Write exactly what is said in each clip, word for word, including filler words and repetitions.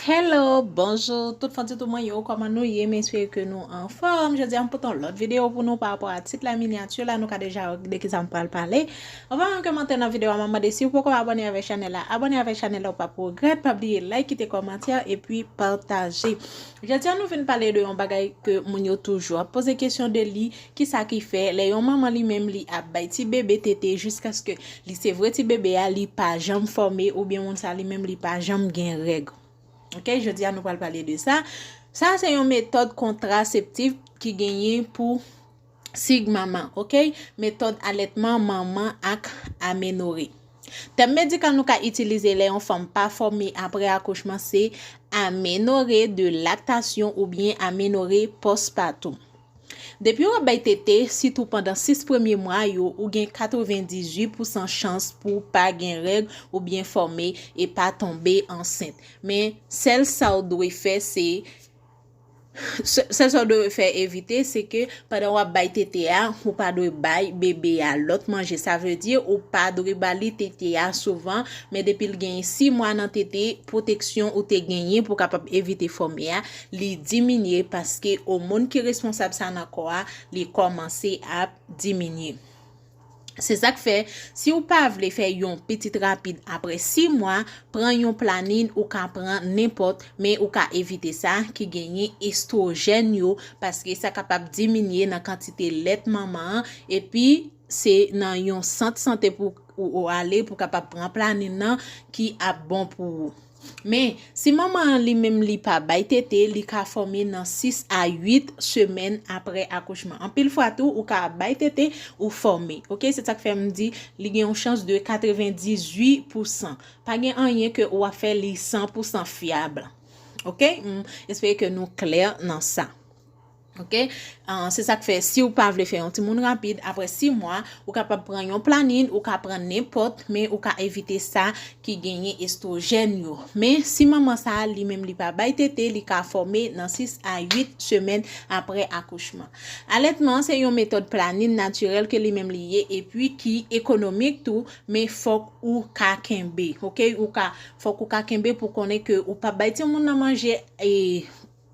Hello, bonjou, tout fan YouTube mwen yo, kòman nou ye? M espere ke nou anfòm. Jodi a m pote yon lòt videyo pou nou pa rapò a tit la, minyati la, nou ka deja wè de kisa m pral pale. Anvan menm ke m antre nan videyo a, m ap mande si w poko abòne avèk chanèl la, abòne avèk chanèl la, ou p ap regrèt, pa bliye like, kite kòmantè, epi pataje. Jodi a nou vin pale de yon bagay ke moun yo toujou ap poze kesyon de li, kisa ki fè lè yon manman li menm li ap bay ti bebe tete jiskaske li se vre ti bebe a li pa janm fòme oubyen moun sa li menm li pa janm gen règ. Ok, jodi a nou pral pale de sa. Sa se yon metòd kontraseptif ki genyen pou sig manman, ok? Metòd alètman manman ak amenore. Tèm medikal nou ka itilize lè yon fanm pa fòme apre akouchman se amenore de laktasyon oubyen amenore pòspatou. Depi w ap bay tete, sitou pandan sis premye mwa yo, ou gen katrevendizuit pousan chans pou w pa gen règ oubyen fòme e pa tonbe ansent. Men, sèl sa w dwe fè, se, sèl sa w dwe fè evite, se ke pandan w ap bay tete a, ou pa dwe bay bebe a lòt manje. Sa vle di, ou pa dwe ba li tete a souvan, men depi l genyen sis mwa nan tete, pwoteksyon ou te genyen pou w kapab evite fòme a, li diminye paske òmòn ki responsab sa nan kò a, li kòmanse ap diminye. Se sa k fè, si w pa vle fè yon pitit rapid apre sis mwa, pran yon planin ou ka pran nenpòt, men ou ka evite sa ki genyen estwojèn yo, paske sa kapab diminye nan kantite lèt manman an, epi se nan yon sant sante pou ou, ou ale pou kapab pran planin nan ki ap bon pou ou. Men, si manman an li menm li pa bay tete, li ka fòme nan sis a uit semèn apre akouchman. Anpil fwa tou, ou ka bay tete, ou fòme. Ok, se sa k fè m di, li gen yon chans de katrevendizuit pousan. Pa gen anyen ke ou ap fè li san pousan fyab. Ok, m espere ke nou klè nan sa. Ok, ah, se sa k fè, si w pa vle fè yon timoun rapid, apre sis mwa, ou kapab pran yon planin, ou ka pran nenpòt, men ou ka evite sa ki genyen estwojèn yo. Men, si manman sa a, li menm, li pa bay tete, li ka fòme nan sis a uit semèn apre akouchman. Alètman, se yon metòd planin natirèl ke li menm li ye, epi ki ekonomik tou, men fòk ou ka kenbe, ok? Ou ka, fòk ou ka kenbe pou konnen ke ou p ap bay timoun nan manje, e,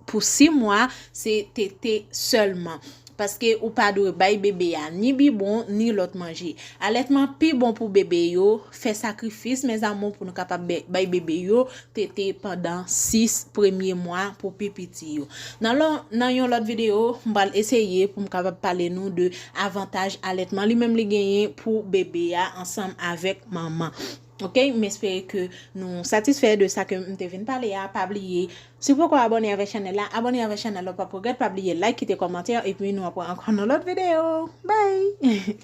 pou sis mwa, se tete sèlman. Paske ou pa dwe bay bebe a ni bibwon, ni lòt manje. Alètman pi bon pou bebe yo, fè sakrifis, mes amours, pou nou kapab be-, bay bebe yo tete pandan sis premye mwa pou pi piti yo. Nan lò-, nan yon lòt videyo, m pral eseye pou m kapab pale nou de avantaj alètman li menm li genyen pou bebe a ansanm avèk manman. Ok, m espere ke nou satisfè de sa ke m te vin pale a. Pa bliye, si w poko abòne avèk chanèl la, abòne avèk chanèl la, w p ap regrèt. Pa bliye like, kite kòmantè, epi nou ap wè ankò nan lòt videyo. Bye!